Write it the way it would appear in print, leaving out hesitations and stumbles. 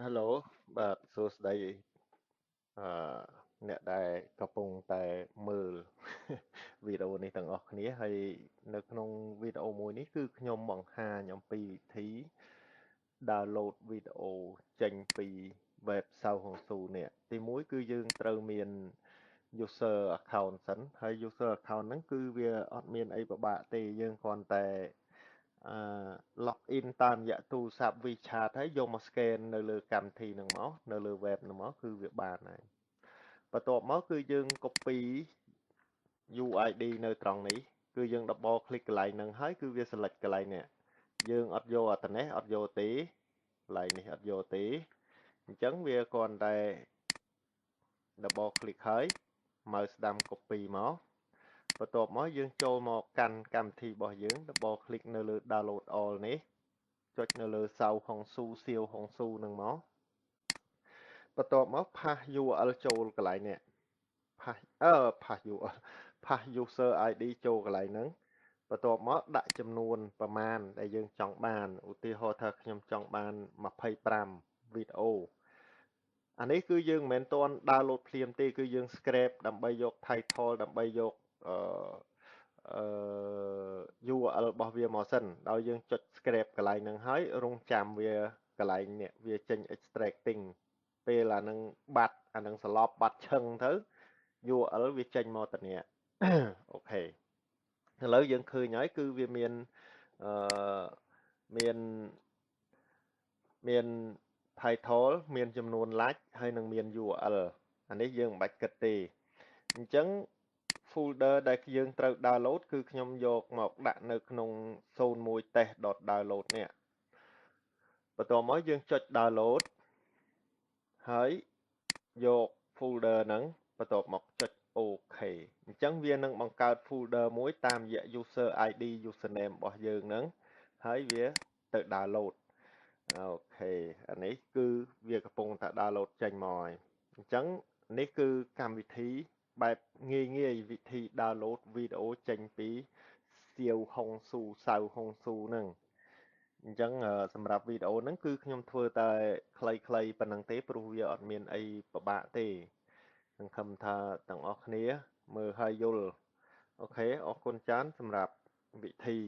Hello បាទសួស្តីអឺអ្នកដែលកំពុងតែមើលវីដេអូនេះទាំងអស់គ្នាហើយនៅក្នុងវីដេអូមួយនេះគឺខ្ញុំបង្ហាញអំពីវិធី download វីដេអូចេញពី web សៅហុងស៊ូនេះទីមួយគឺយើងត្រូវមាន user account សិនហើយ user account ហ្នឹងគឺវាអត់មានអីពិបាកទេយើងគ្រាន់តែអឺ log in តាមរយៈទូរស័ព្ទ WeChat ហើយយកមក scan នៅលើកម្មវិធីហ្នឹងមកនៅលើ web ហ្នឹងមកគឺវាបានហើយបន្ទាប់មកគឺយើង copy UID នៅត្រង់នេះគឺយើង double click កន្លែងហ្នឹងហើយគឺវា select កន្លែងនេះយើងអត់យកអត្តនេះអត់យកទេកន្លែងនេះអត់យកទេអញ្ចឹងវាគ្រាន់តែ double click ហើយ mouse ស្ដាំ copy មកបន្ទាប់មកយើងចូលមកកាន់កម្មវិធីរបស់យើង double click នៅលើ download all នេះចុចនៅលើសៅហុងស៊ូសៀវហុងស៊ូនឹងមកបន្ទាប់មក paste URL ចូលកន្លែងនេះ paste អឺ paste URL paste user ID ចូលកន្លែងហ្នឹងបន្ទាប់មកដាក់ចំនួនប្រមាណដែលយើងចង់បានឧទាហរណ៍ថាខ្ញុំចង់បាន25វីដេអូអានេះគឺយើងមិនមែនទាន់ download ភ្លាមទេគឺយើង scrape ដើម្បីយក title ដើម្បីយកអឺអឺ URL របស់វាមកសិនដោយយើងចុច scrape កន្លែងហ្នឹងហើយរងចាំវាកន្លែងនេះវាចេញ extracting ពេលអានឹងបាត់អានឹងសន្លប់បាត់ឈឹងទៅ URL វាចេញមកតនេះ OK ឥឡូវយើងឃើញហើយគឺវាមានអឺមានមាន title មានចំនួន like ហើយនឹងមាន URL អានេះយើងមិនបាច់គិតទេអញ្ចឹង folder ដែលយើងត្រូវ download គឺខ្ញុំយកមកដាក់នៅក្នុង01 test.download នេះបន្ទាប់មកយើងចុច download ហើយយក folder ហ្នឹងបន្ទាប់មកចុច OK អញ្ចឹងវានឹងបង្កើត folder មួយតាមរយៈ user ID username របស់យើងហ្នឹងហើយវាទៅ download OK អានេះគឺវាកំពុងតែ download ចេញមកហើយអញ្ចឹងនេះគឺកម្មវិធីបែបងាយងាយវិធី download វីដេអូចេញពីសៀវហុងស៊ូសៅហុងស៊ូហ្នឹងអញ្ចឹងសម្រាប់វីដេអូហ្នឹងគឺខ្ញុំធ្វើតែខ្លីៗប៉ុណ្ណឹងទេព្រោះវាអត់មានអីពិបាកទេសង្ឃឹមថាទាំងអស់គ្នាមើលហើយយល់ OK អរគុណច្រើនសម្រាប់វិធី